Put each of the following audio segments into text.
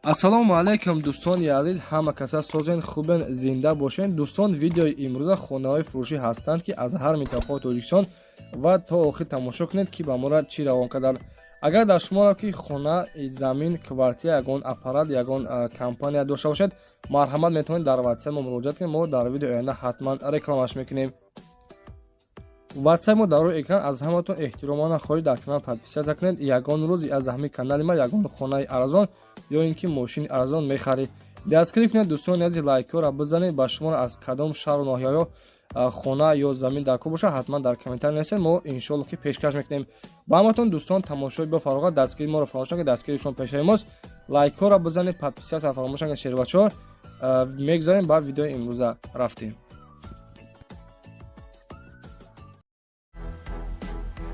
Ассалому алайкум, дӯстони азиз, ҳама каса созен, хубен, зинда бошен. Дӯстон, видеои имрӯза хонаҳои фурӯшӣ ҳастанд, ки аз ҳар минтақаи Тоҷикистон, ва то охир тамошо кунед, ки ба мора чӣ равон карданд. Агар дар шуморо ки хона, замин, квартира, ягон аппарат, ягон компания дошта бошед, марҳамат, метавонед дар ватсап мо муроҷиат кунед. Мо дар видеои оянда ҳатман рекламаш мекунем. Ватсап мо дар рӯи экран. Аз ҳаматон эҳтиромона хоҳиш, дар канал подписаться кунед. Ягон рӯз аз ҳамин канали ма ягон хонаи арзон ё ин ки мошини арзон мехаред. Дастгирӣ кунед, дӯстони азиз, лайкҳоро бизанед. Ба шуморо аз кадом шаҳру ноҳияҳо хона ё замин дар кор бошад, ҳатман дар комментарий нависед, мо иншоалло ки пешкаш мекунем ба ҳаматон. Дӯстон, тамошои бо фароғат, дастгирии моро фаромӯш накунед, дастгирии шумо пешаи мост. Лайкҳоро бизанед, подписаться фаромӯш накунед. Шербачаҳо, мегузарем ба видеои имрӯза, рафтем.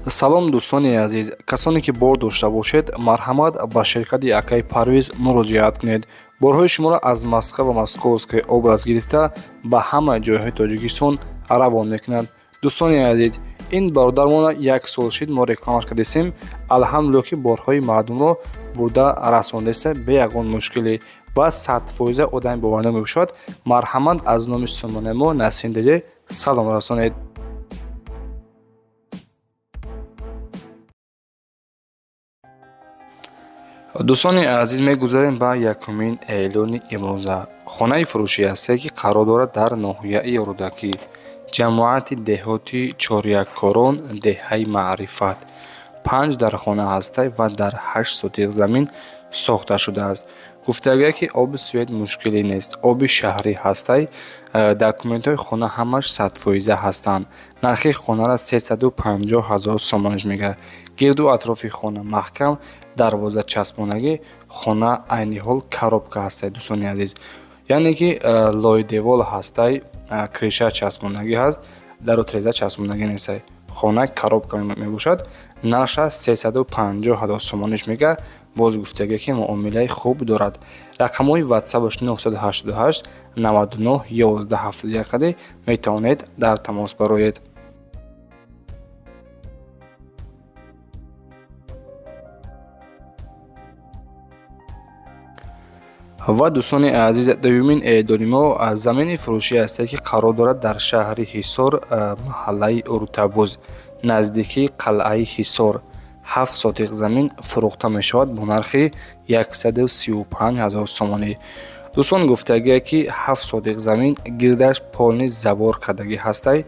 Салом, дӯстони азиз! Касоне ки бор дошта бошед, марҳамат, ба ширкати акаи Парвиз муроҷиат кунед. Борҳои шуморо аз Москва ва Московская область гирифта ба ҳама ҷойҳои Тоҷикистон равон мекунад. Дӯстони азиз, ин бародармона як сол шид мо рекламаш кардесем. Алҳамдулилло, ки борҳои мардумро бурда расондеса бе ягон мушкилӣ ва 100% одами боварнок мебошад. Марҳамат, аз номи сомонаи мо Насим Деҷе салом расонед. Дӯстони азиз, мегузарем ба якумин эълони имрӯза. Хонаи фурӯшӣ ҳасте, ки қарор дорад дар ноҳияи Рӯдакӣ, ҷамоати деҳоти Чоряккорон, деҳаи Маърифат. Панҷ дархона ҳастай ва дар 8 сотиқ замин сохта шудааст. Гуфтагия, ки оби свет мушкилӣ нест, оби шаҳрӣ ҳастай. Документҳои хона ҳамаш 100% ҳастанд. Нархи хонара 350 000 сомониш мегардад. Гирду атрофи хона маҳкам, дарвоза часпонагӣ, хона айни ҳол коробка ҳастай, дӯстони азиз, яъне ки лойдевол ҳастай, крыша часпондагӣ ҳаст, дару треза часпондагӣ нестай. Хона коробка мебошад. Нархша 350 000 сомониш мегардад. Боз гуфтагӣ, ки муомилаи хуб дорад. Рақамҳои ватсапаш 988 99 11 71 қади метавонед дар тамос бароед. Ва, дӯстони азиз, дуюмин эъдони мо замини фурӯшӣ ҳасте, ки қарор дорад дар шаҳри Ҳисор, маҳаллаи Уртабуз, наздикии қалъаи Ҳисор. 7 сотиқ замин фурӯхта мешавад бо нархи 135 000 сомонӣ. Дӯстон, гуфтагие, ки 7 сотиқ замин гирдаш полный забор кардагӣ ҳастай.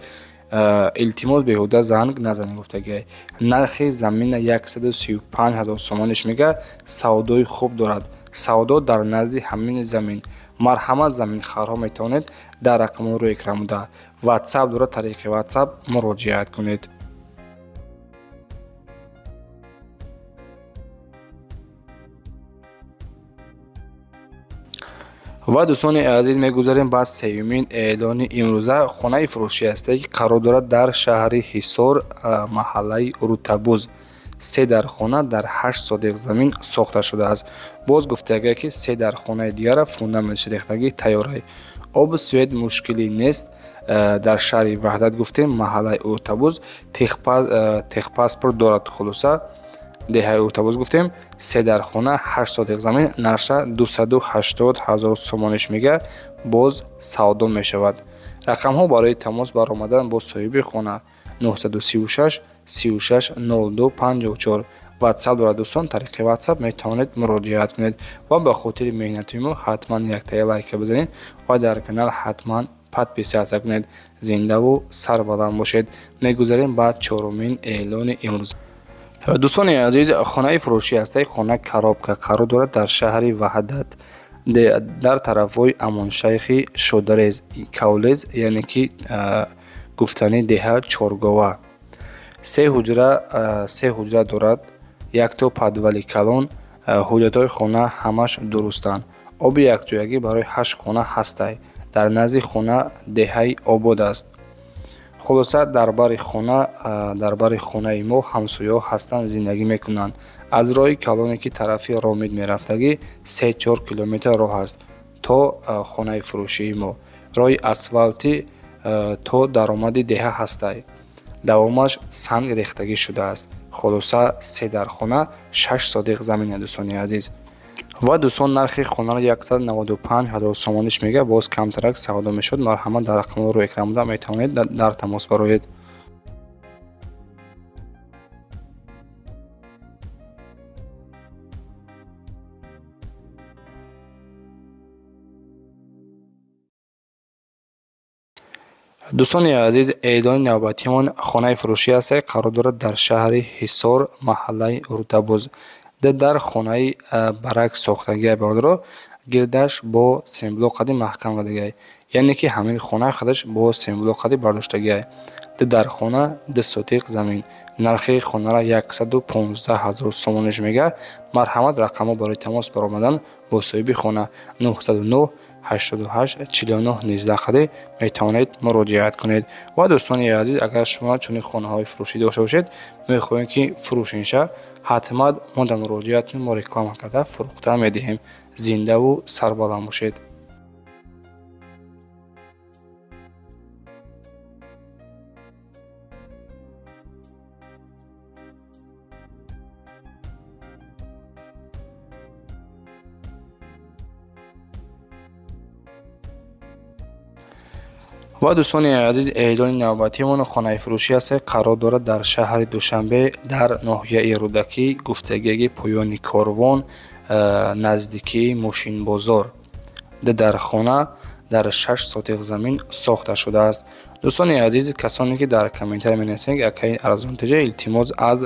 Илтимос, беҳуда занг назанед, гуфтагие. Нархи замина 135 000 сомониш мега. Савдои хуб дорад, савдо дар назди ҳамини замин. Марҳамат, заминхарҳо метавонед дар рақамҳои рӯи экран буда, ватсап дорад, тариқи ватсап муроҷиат кунед. Ва, дӯстони азиз, мегузарем ба сеюмин эълони имрӯза. Хонаи фурӯшӣ ҳасте, ки қарор дорад дар шаҳри Ҳисор, маҳаллаи Рутабуз. Се дархона дар 8 сотиқ замин сохта шудааст. Боз гуфтагия, ки се дархонаи дигара фундаментш рехтагӣ тайёрай. Обу свет мушкилӣ нест. Дар шаҳри Ваҳдат гуфтем, маҳаллаи Уртабуз, техпаспорт дорад. Хулоса, деҳаи Уртабуз гуфтем, се дархона, 8 сотиқ замин, нархша 280 000 сомониш мега. Боз савдо мешавад. Рақамҳо барои тамос баромадан бо соҳиби хона 936 36 02 54. Ватсап дорад, дӯстон, тариқи ватсап метавонед муроҷиат кунед. Ва ба хотири меҳнати мо ҳатман яктаи лайка бизанед ва дар канал ҳатман подписаться кунед. Зиндаву сарбаланд бошед. Мегузарем ба чорумин эълони имрӯз. Дӯстони азиз, хонаи фурӯшӣ ҳастаи, хона коробка, қарор дорад дар шаҳри Ваҳдат, дар тарафҳои Амоншайхи Шодарез, Кавлез, яъне ки гуфтани деҳа Чоргова. Се ҳуҷра, се ҳуҷра дорад, якто подвали калон. Ҳуҷҷатҳои хона ҳамаш дурустанд. Оби якҷоягӣ барои ҳашт хона ҳастай. Дар назди хона деҳаи Обод аст. Хулоса, дар бари хонаи мо ҳамсояҳо ҳастанд, зиндагӣ мекунанд. Аз роҳи калоне, ки тарафи Ромид мерафтагӣ, 3-4 километр роҳ аст то хонаи фурӯшии мо. Роҳи асфалтӣ то даромади деҳа ҳастай. Давомаш санг рехтагӣ шудааст. Хулоса, се дархона, 6 сотиқ замина, дӯстони азиз. Ва дӯстон, нархи хонаро 195 ҳазор сомониш мега, боз камтарак савдо мешуд. Марҳамат, дар рақамҳо рӯи экран буда метавонед дар тамос бароед. Дӯстони азиз, эълони навбатимон хонаи фурӯшӣ аст, қарор дорад дар шаҳри Ҳисор, маҳаллаи Рӯдабоз. Дар хонаи барак сохтагия, бародаро, гирдаш бо семблок қади маҳкам кардагиай, яъне ки ҳамин хона худаш бо семблок қади бардоштагиай. Ду дар хона, 2 сотиқ замин. Нархи хонаро 115 ҳазор сомониш мега. Марҳамат, рақамҳо барои тамос баромадан бо соҳиби хона 909 88 49 19 қади метавонед муроҷиат кунед. Ва дӯстони азиз, агар шумо чунин хонаҳои фурӯшӣ дошта бошед, мехоҳем ки фурӯшенша, ҳатман мо дар муроҷиат кунед, мо реклама карда фурӯхта медиҳем. Зиндаву сарбаланд бошед. Ва дӯстони азиз, эълони навбатимон хонаи фурӯшӣ аст, қарор дорад дар шаҳри Душанбе, дар ноҳияи Рӯдакӣ, гуфтагияги поёни корвон, наздикии мошинбозор. Ду дар хона дар 6 сотиқ замин сохта шудааст. Дӯстони азиз, касоне ки дар комментария менависед, акаи арзонтеҷа, илтимос, аз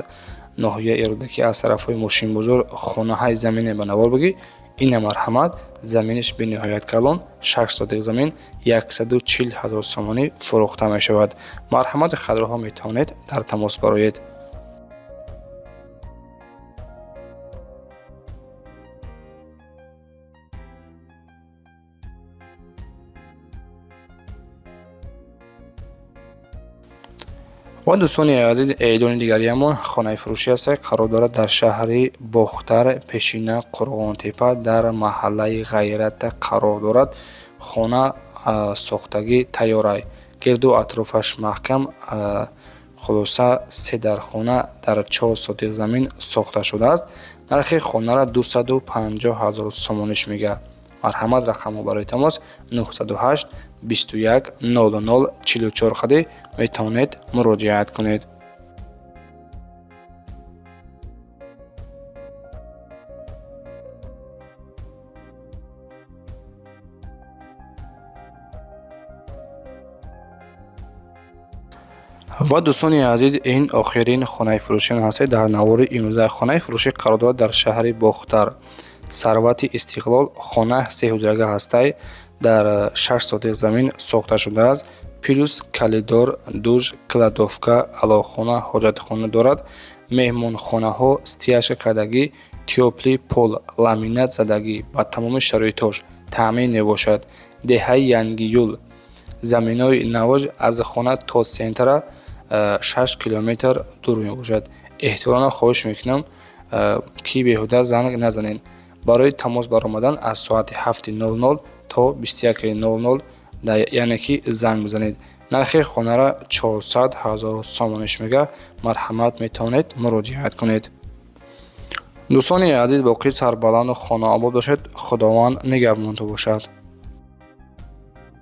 ноҳияи Рӯдакӣ, аз тарафҳои мошинбозор хонаҳои замине ба навор бигӣ. Ина, марҳамат, заминиш бениҳоят калон, 6 сотиқ замин, 140 ҳазор сомонӣ фурӯхта мешавад. Марҳамати хадроҳо, метавонед дар тамос бароед. Ва дӯстони азиз, эълони дигариамон хонаи фурӯшӣ аст, қарор дорад дар шаҳри Бохтар, пешина Қурғонтепа, дар маҳаллаи Ғайрата қарор дорад. Хона сохтагӣ тайёрай, гирду атрофаш маҳкам. Хулоса, се дар хона дар 4 сотиқ замин сохта шудааст. Нархи хонаро 250 ҳазор сомониш мега. Марҳамат, рақамҳо барои тамос 908 21 00 44 қади метавонед муроҷиат кунед. Ва дӯстони азиз, ин охирин хонаи фурӯшион ҳастед дар навори имрӯза. Хонаи фурӯшӣ қарор дорад дар шаҳри Бохтар, Сарвати Истиқлол. Хона се ҳуҷрага ҳастай, дар 6 сотиқ замин сохта шудааст, плюс коридор, душ, кладовка, алоқхона, ҳоҷатхона дорад. Меҳмонхонаҳо стяжка кардагӣ, тёплый пол, ламинат задагӣ, ба тамоми шароитҳош таъмин мебошад. Деҳаи Янгиюл, заминҳои навоҷ, аз хона то центра 6 километр дур мебошад. Эҳтиромона хоҳиш мекунам, ки беҳуда занг назанед. Барои тамос баромадан аз соати 7:00 то 21:00, яъне ки занг бизанед. Нархи хонаро 400 ҳазор сомониш мега. Марҳамат, метавонед муроҷиат кунед. Дӯстони азиз, боқӣ сарбаланду хонаобод бошед. Худованд нигаҳбонтон бошад.